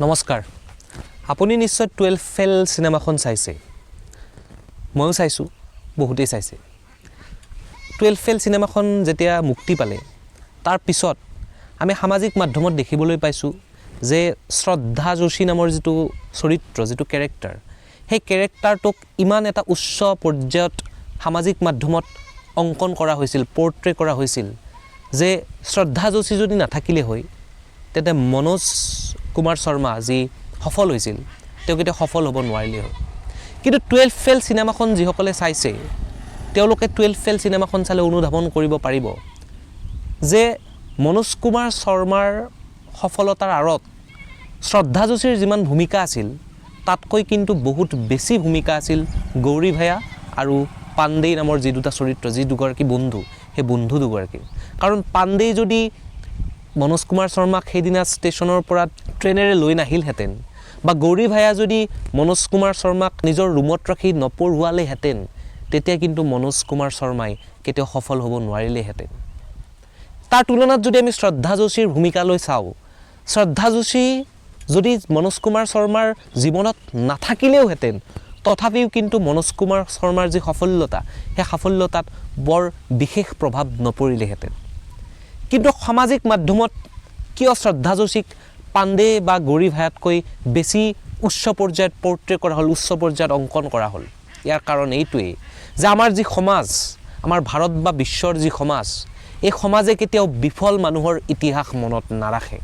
নমস্কাৰ। আপুনি নিশ্চয় 12 ফেইল চিনেমাখন চাইছে। ময়ো চাইছোঁ, বহুতেই চাইছে। 12 ফেইল চিনেমাখন যেতিয়া মুক্তি পালে, তাৰ পিছত আমি সামাজিক মাধ্যমত দেখিবলৈ পাইছোঁ যে শ্ৰদ্ধা যোশী নামৰ যিটো চৰিত্ৰ, যিটো কেৰেক্টাৰ, সেই কেৰেক্টাৰটোক ইমান এটা উচ্চ পৰ্যায়ত সামাজিক মাধ্যমত অংকন কৰা হৈছিল, পৰ্ট্ৰে কৰা হৈছিল যে শ্ৰদ্ধা যোশী যদি নাথাকিলে হয়, তেন্তে মনোজ কুমাৰ শৰ্মা যি সফল হৈছিল, তেওঁ কেতিয়াও সফল হ'ব নোৱাৰিলে হয়। কিন্তু 12 ফেইল চিনেমাখন যিসকলে চাইছে, তেওঁলোকে 12 ফেইল চিনেমাখন চালে অনুধাৱন কৰিব পাৰিব যে মনোজ কুমাৰ শৰ্মাৰ সফলতাৰ আঁৰত শ্ৰদ্ধা যোশীৰ যিমান ভূমিকা আছিল, তাতকৈ কিন্তু বহুত বেছি ভূমিকা আছিল গৌৰী ভায়া আৰু পাণ্ডেই নামৰ যি দুটা চৰিত্ৰ, যি দুগৰাকী বন্ধু, সেই বন্ধু দুগৰাকী। কাৰণ পাণ্ডেই যদি মনোজ কুমাৰ শৰ্মাক সেইদিনা ষ্টেচনৰ পৰা ট্ৰেইনেৰে লৈ নাহিলহেঁতেন বা গৌৰী ভায়া যদি মনোজ কুমাৰ শৰ্মাক নিজৰ ৰুমত ৰাখি নপঢ়ুৱালেহেঁতেন, তেতিয়া কিন্তু মনোজ কুমাৰ শৰ্মাই কেতিয়াও সফল হ'ব নোৱাৰিলেহেঁতেন। তাৰ তুলনাত যদি আমি শ্ৰদ্ধা যোশীৰ ভূমিকালৈ চাওঁ, শ্ৰদ্ধা যোশী যদি মনোজ কুমাৰ শৰ্মাৰ জীৱনত নাথাকিলেওহেঁতেন, তথাপিও কিন্তু মনোজ কুমাৰ শৰ্মাৰ যি সাফল্যতা, সেই সাফল্যতাত বৰ বিশেষ প্ৰভাৱ নপৰিলেহেঁতেন। কিন্তু সামাজিক মাধ্যমত কিয় শ্ৰদ্ধা যোশীক পাণ্ডে বা গৌৰী ভায়াতকৈ বেছি উচ্চ পৰ্যায়ত পৰ্ট্ৰে কৰা হ'ল, উচ্চ পৰ্যায়ত অংকন কৰা হ'ল? ইয়াৰ কাৰণ এইটোৱেই যে আমাৰ যি সমাজ, আমাৰ ভাৰত বা বিশ্বৰ যি সমাজ, এই সমাজে কেতিয়াও বিফল মানুহৰ ইতিহাস মনত নাৰাখে।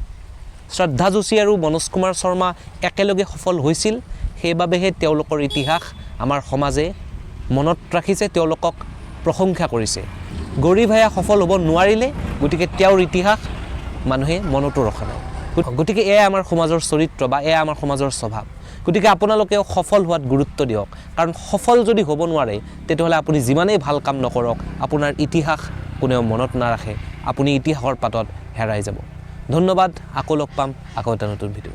শ্ৰদ্ধা যোশী আৰু মনোজ কুমাৰ শৰ্মা একেলগে সফল হৈছিল, সেইবাবেহে তেওঁলোকৰ ইতিহাস আমাৰ সমাজে মনত ৰাখিছে, তেওঁলোকক প্ৰশংসা কৰিছে। গৌৰী ভায়া সফল হ'ব নোৱাৰিলে, গতিকে তেওঁৰ ইতিহাস মানুহে মনতো ৰখা নাই। গতিকে এয়াই আমাৰ সমাজৰ চৰিত্ৰ বা এয়া আমাৰ সমাজৰ স্বভাৱ। গতিকে আপোনালোকেও সফল হোৱাত গুৰুত্ব দিয়ক, কাৰণ সফল যদি হ'ব নোৱাৰে, তেতিয়াহ'লে আপুনি যিমানেই ভাল কাম নকৰক, আপোনাৰ ইতিহাস কোনেও মনত নাৰাখে। আপুনি ইতিহাসৰ পাতত হেৰাই যাব। ধন্যবাদ। আকৌ লগ পাম আকৌ এটা নতুন ভিডিঅ'।